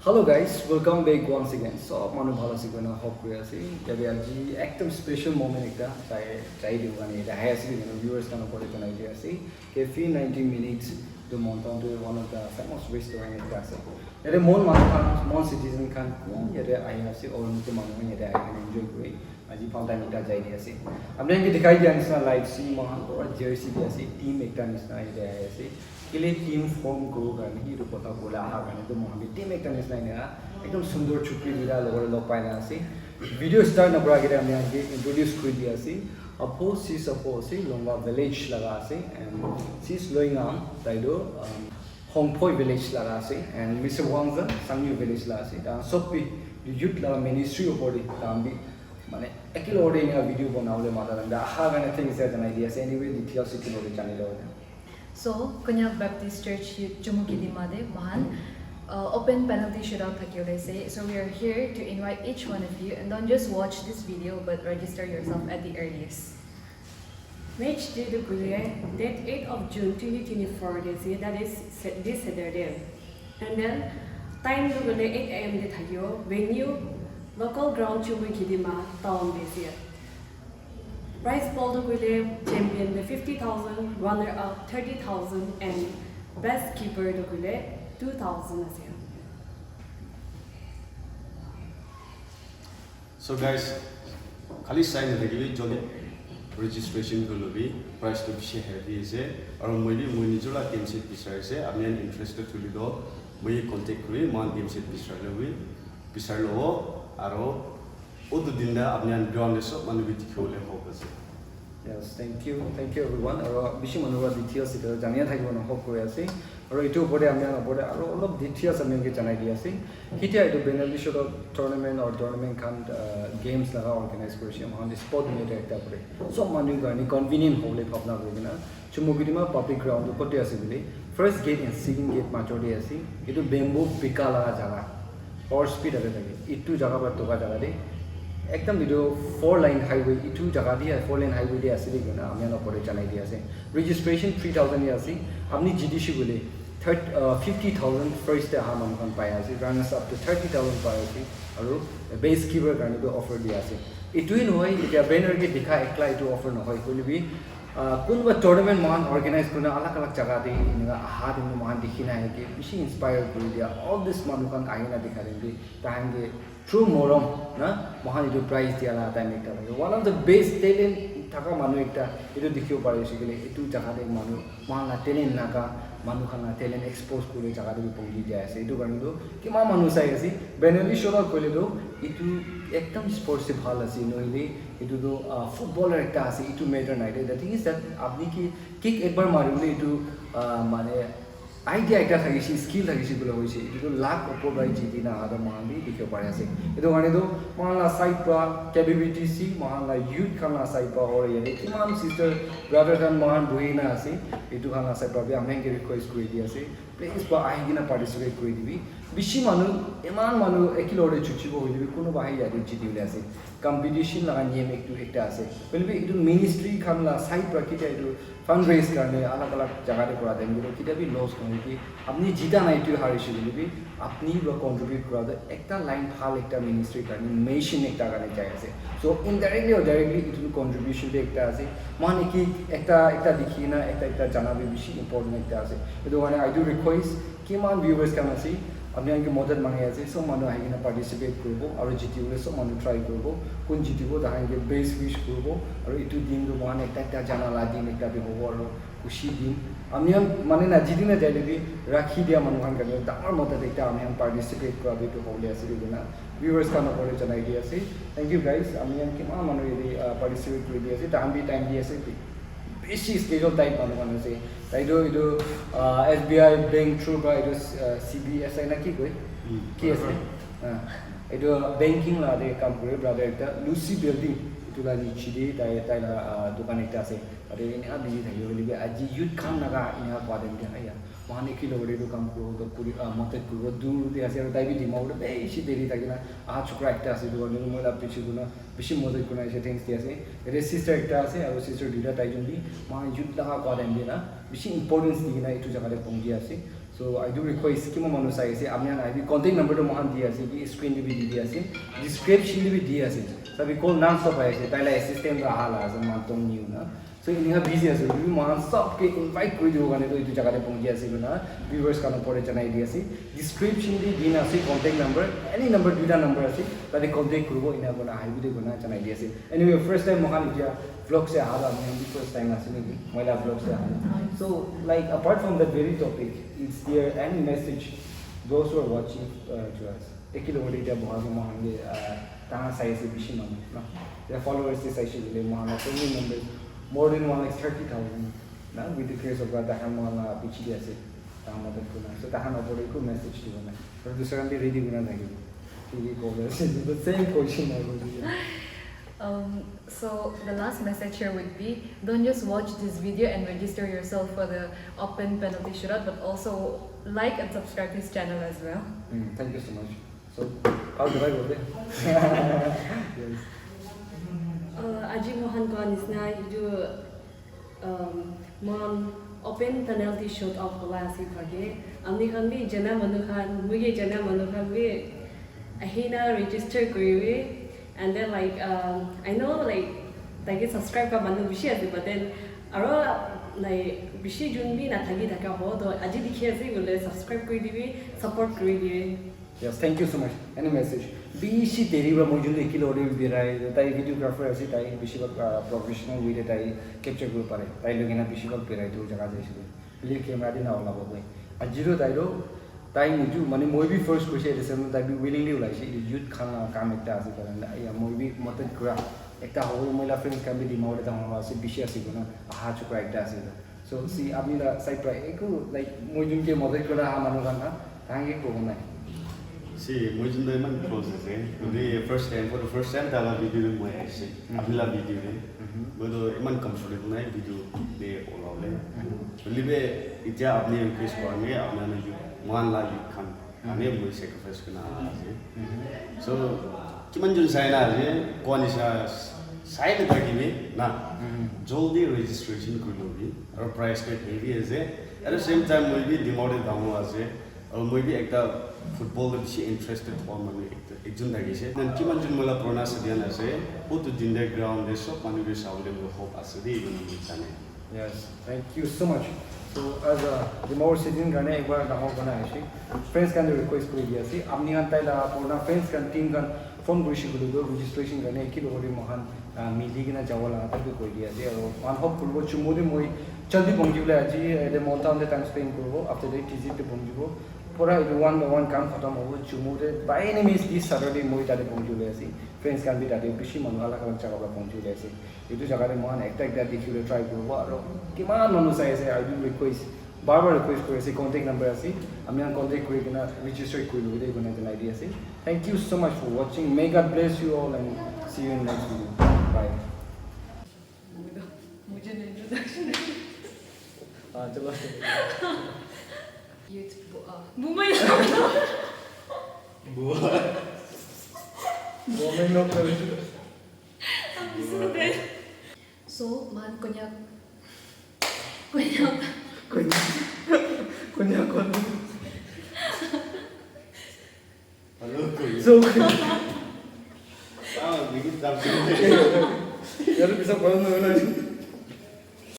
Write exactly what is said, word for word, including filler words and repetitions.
Hello guys, welcome back once again. Sob manu bhal ase koina hope kuri ase. Yate aji ekdam special moment ekta chai chai dibo karne yate ahi ase koina viewers khan opor te janai di ase. Cafe ninety minutes to Mon Town to one of the famous restaurant ekta ase. Yate Mon manu khan, Mon citizen khan kun yate ahi ase or nitya manu khan yate ahi kena enjoy kuri. Aji bhal time ekta jai di ase. Apni khan ke dikhai dia nisna live si mohan pura jersey di ase. Team ekta nisna yate ahi ase. Kile team form kuro karne hi etu kotha bole aha karne to mohan ke team ekta nisna ena ekdam sundor chukri duita logot log pai na ase. Video start na kura ke apni khan ke introduce kuri di ase. Apo sis apo ase Longwa village laga ase and sis Loinga tai to um, Hongpoi village laga ase and Mister Wangza Sangyu village laga ase. Ta sob bi youth laga ministry opor de ta bi mane eke logot de ena video banabole mata langa aha karne thanks janai di ase. Anyway details etu logot de jani lo. So, Konyak Baptist Church Chumukedima de mohan uh, open penalty shootout thakibole ase. So we are here to invite each one of you and don't just watch this video but register yourself at the earliest. Match day to koile date eight of June twenty twenty-four de ase, that is Sa- this Saturday. And then time to koile eight a.m. de thakibo. Venue local ground Chumukedima town de ase. Prize pool to koile champion de fifty thousand, runner up thirty thousand and best keeper to koile two thousand ase. So guys, khali sai na thakibi jodi registration kuri lobi, price to bishi heavy ase. Aru moi bi moi nijor la team seat bisari ase. Apni khan interested hoile to moi contact kuri, moi team seat bisari lobi, bisari lobo. Aru utu din da apni khan ground de sob manu bi dikhi bole hope ase. Yes, thank you. Thank you everyone. Aru bishi manu para details etu jania thakibo na hope kuri ase. Aru etu opor de ami khan opor de aru olop details ami khan ke janai di ase. Ketia etu penalty shootout tournament or tournament khan uh, games laga organize kuri ase. Mohan sport meet ekta kuri. Sob manu karne convenient hobole bhabna kuri kena Chumukedima public ground tu kote ase koile first gate and second gate major de ase. Etu bamboo bika laga jaga. Power speed ase thake. Itu jaga para toka jaga de. Ekdam itu four lane highway, itu jaga de four lane highway de ase de koina ami khan opor de janai di ase. Registration three thousand de ase. Apni jitishi koile thirty uh, fifty thousand first de aha manu khan pai ase. Runners up to thirty thousand pai ase. Aru base keeper karne bi offer di ase. Itu hi nohoi, etia banner ke dikha ekla itu offer nohoi. Koile bi uh, kunba tournament mohan organize kurina alag alag jaga de enika aha de mohan dikhi na ase bishi inspire kuri dia. All this manu khan ahina dikha de tahan ke true morom na mohan itu prize dia la time ekta lage. One of the best talent thaka manu ekta itu dikhibo pari ase kile itu jaga de manu mohan la talent naga manu khan la talent expose kuri jaga de bi pongji dia ase. Itu karne tu kima manu sai ase penalty shootout koile tu itu ekdam sports se bhal ase nohile itu tu uh, footballer ekta ase itu matter nai de. The thing is that apni ki kick ekbar mari bole itu uh, mane idea ekta thakise skill thakise bole hoise itu tu lakh opor para jiti na aha mohan bi dikhibo pari ase. Itu karne tu mohan la side para KBBTC mohan la youth khan la side para aru yate kiman sister brother khan mohan buhi na ase itu khan la side para bi ami khan ke request kuri di ase. Please ba ahi kena participate kuri dibi. Bishi manu eman manu ekilore chuchibo hoile bi kunuba ahi yate jiti bole ase. Competition laga niyam ektu ekta ase. Hoile bi itu ministry khan la side para kitia itu fundraise karne alag alag jaga de kura time de kitia bi loss nohoi ki apni jita nai tu harise koile bi apni para contribute kura tu ekta line bhal ekta ministry karne mission ekta karne jai ase. So indirectly or directly itu contribution bi ekta ase. Mohan ki ekta ekta dikhi na ekta ekta jana bi bishi important ekta ase. Itu karne I do request kiman viewers khan ase apni khan ke madad mangi ase sob manu ahi kena participate kuribo aru jiti bole sob manu try kuribo kun jitibo tahan ke best wish kuribo aru itu din tu mohan ekta ekta jana la din ekta bi hobo aru khushi din apni khan mane na jiti na jaile bi rakhi dia manu khan karne dangor madad ekta apni khan participate kura bi tu hobole ase koina viewers khan opor te janai di ase. Thank you guys, apni khan kiman manu yate uh, participate kuri di ase tahan bi time di ase. Bishi schedule tight manu khan ase. Tai tu itu uh, S B I bank through pra itu uh, C B S I na ki koi? Ki ase? Uh, itu banking la de kam kore brother ekta Lucy Building itu la niche de tai tai la uh, dukan ekta ase. Tate enika busy thake hoile bi aji youth khan laga enika kua time te aya mohan ekilogore etu kam kuribo to kuri uh, madad kuribo dur de ase aru tai bi Dimapur te bishi deri thaki na aha chokra ekta ase etu karne moi la piche kurina bishi madad kurina ase thanks di ase. Yate sister ekta ase aru sister duita tai jun bi moikhan youth laga kua time te na bishi importance di kena etu jaga te pongji ase. So I do request, kima manu sai ase, apni khan ahibi, contact number tu mohan di ase, ki screen te bi di di ase, description te bi di ase. Sabi call non stop ahi ase, taila assistant ra hala ase, Mantong New na. So inika busy ase, etu bi mohan sob ke invite kuri dibo karne tu etu jaga te pahunchi ase koina viewers khan opor te janai di ase. Description te di na ase contact number, any number, duita number ase, tate contact kuribo, ena koina ahibi de koina janai di ase. Anyway, first time mohan etia vlog se aha la, first time ase naki, moila vlog se aha. So like apart from that very topic, is there any message those who are watching uh, to us? Eki logote etia boha ke mohan ke tahan sai ase bishi manu na. Their followers te sai ase bole mohan la family members more than one lakh thirty thousand na, with the grace of God tahan mohan la bichi de ase. Tahan madad kurna. So tahan opor te eku message dibo na. Aru dusra khan bi ready kurna thakibo. Ki ki kobo ase, the same question I will be. Um, so the last message here would be, don't just watch this video and register yourself for the open penalty shootout, but also like and subscribe his channel as well. Mm, thank you so much. So, how do I go there? Yes. Uh, aji mohan koa nisna etu um, mohan open penalty shootout hola ase thake. Ami khan bi jana manu khan, muye jana manu khan bi ahina register kuribi. And then like um, I know like taike subscribe ka manu bishi ase, but then aro like bishi jun bi na thaki thaka ho to aji dikhi ase bole subscribe kuri dibi, support kuri dibi. Yes, thank you so much. Any message? Bishi deri pra moi juntu ekilogte birai, tai videographer ase, tai bishi bhag professional way te tai capture kuribo pare. Tai loi kena bishi bhag birai dur jaga jaise. Bile camera te na olabo koi. Aji to tai to tai niju mane moi bi first koise etu sai tai bi willingly ulaise. Etu youth khan la kam ekta ase karne ya moi bi madad kura ekta hobo moi la friends khan bi Dimapur te dangor ase bishi ase koina aha chukra ekta ase. So si apni la side pra eku like moi jun ke madad kura aha manu khan na thank you kobo nai. Si moi jun to iman close ase. Today first time for the first time tala video te moi aise. Apni la video te. Moi to iman comfortable nai video te olabole. Hoile bi etia apni request kora nge apni khan youth mohan la youth khan karne moi sacrifice kurna aha ase. So kiman jun sai na ase koa nisna sai na thaki bi na jaldi registration kuri lobi. Aro price tag heavy ase. At the same time moi bi Dimapur te dangor ase. Aro moi bi ekta football te bishi interested howa manu ekta ekjun thakishe. Then kiman jun moi la purana stadium ase, utu din te ground te sob manu ke sabole moi hope ase de, etu moi jane. Yes, thank you so much. So as a Dimapur citizen karne ekbar dangor kurna aise. Friends khan te request kuri di ase. Apni khan tai la purana friends khan team khan phone kuri shi koile toh registration karne eki logote moikhan mili kena jabo laga type te koi di ase. Aru moikhan hope kuribo Chumu te moi jaldi pahunchi bole aji yate Mall Town te time spend kuribo. After that T Z te pahunchibo. Pura etu one by one kam khatam hobo Chumu te. By any means this Saturday moi tate pahunchi bole ase. Friends khan bi tate bishi manu alag alag jaga para pahunchi bole ase. Etu jaga te moikhan ekta ekta dikhi bole try kuribo. Aru kiman manu sai ase, I do request, bar bar request kuri ase, contact number ase, apni khan contact kuri kena register kuri lobi de koina janai di ase. Thank you so much for watching. May God bless you all and see you in next video. Bye. मुझे introduction हाँ चलो youth bu- uh, boomer Buah. Buah main local. I'm so dead. So, man, Konyak. Konyak. Konyak. Konyak, Konyak. Hello, Konyak. So, Ah, bikin tak. Yaru bisa kalau nang